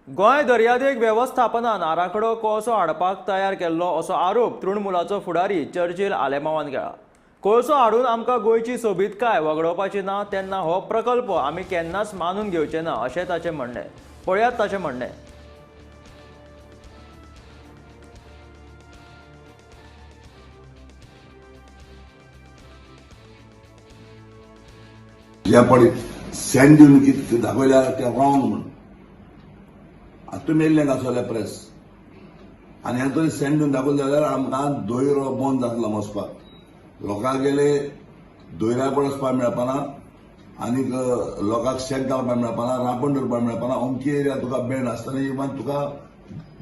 गोंय दर्यादेग वेवस्थापनान आराखडो कोळसो हाडपाक तयार केल्लो असो आरोप तृणमूलाचो फुडारी चर्चिल आलेमांवान केला. कोळसो हाडून आमकां गोंयची सोबीतकाय वगडोवपाची ना तेन्ना हो प्रकल्प आमी केन्नाच मानून घेवचे ना अशें ताचें म्हणणें. पळयात ताचें म्हणणें. ज्या पळय सँड दिवन कितें दाखयल्यार तें रॉंग म्हणून आतां तुमी येयल्ले आसले प्रेस आनी हें तुमी सँड दिवन दाखयलें जाल्यार आमकां दोयरो बंद जातलो वचपाक. लोकांक गेले दोयऱ्या कडेन वचपाक मेळपाना आनीक लोकांक शेक घालपाक मेळपाना, रांपण धरपाक मेळपाना. अमकी एरिया तुका बॅन आसतना इवन तुका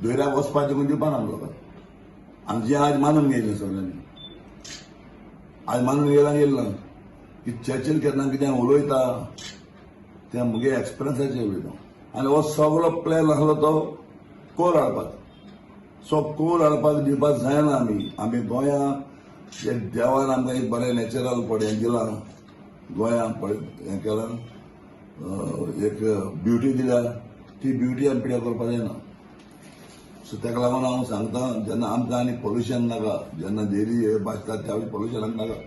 दोयऱ्याक वचपाक देखून दिवपाना लोकांक. आनी जें आज मानून घेयलें सगळ्यांनी, आज मानून घेयला गेल्लो की चर्चिल केन्ना कितें उलयता तें म्हगे एक्सपिरियन्साचेर उलयता. आनी हो सगळो प्लॅन आसलो तो कोल हाडपाक. सो कोल हाडपाक दिवपाक जायना. आमी आमी गोंया एक देवान आमकां एक बरें नॅचरल पळय हें दिलां, गोंया पळय हें केलां, एक ब्युटी दिल्या, ती ब्युटी आमी पिड्यार करपाक जायना. सो ताका लागून हांव सांगता, जेन्ना आमकां आनी पोल्युशन नाका, जेन्ना देरी भाशता त्यावेळी पोल्युशन आमकां नाका.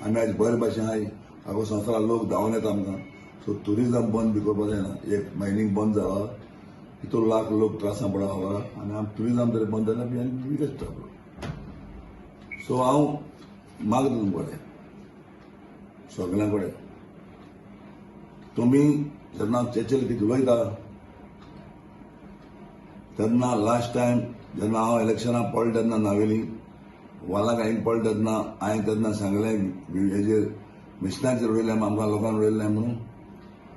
आमी आयज बरे भाशेन आहाय, आगो संवसारांत लोक धांवन येता आमकां. सो ट्युरिजम बंद बी करपाक जायना. एक मायनींग बंद जाला, कितू लाख लोक त्रासान पडा आनी आम ट्युरिजम जर बंद जाल्यार बिगेस्ट ट्रबल. सो हांव मागता तुमचे कडेन सगळ्यां कडेन, तुमी जेन्ना चर्चिल कितें उलयता तेन्ना लास्ट टायम जेन्ना हांव इलेक्शनाक पडलो तेन्ना नावेली वालाक हांवें पडलो तेन्ना हांवें तेन्ना सांगलें हेजेर मिशनाचेर उडयलें आमकां लोकांक उडयलें म्हणून.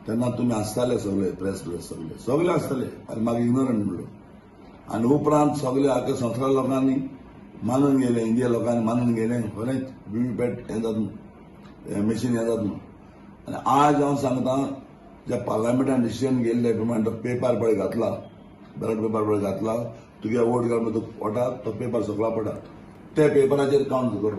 तेन्ना तुमी आसताले सगळे प्रेस ब्रेस सगळे सगळे आसताले आनी मागीर इग्नोरंट म्हणलो. आनी उपरांत सगळे आख्या संवसार लोकांनी मानून गेले, इंडिया लोकांनी मानून गेले खरेंच व्ही व्ही पॅट हें जाता म्हणून, मशीन हें जाता म्हणून. आनी आज हांव सांगता, ज्या पार्लमेंटान डिसिजन घेयल्ले प्रमाणे तो पेपर पळय घातला, बॅलट पेपर पळय घातला, तुगे वोट घालून तूं वता तो पेपर सकला पडटा, त्या पेपराचेर काउंट करपाचें.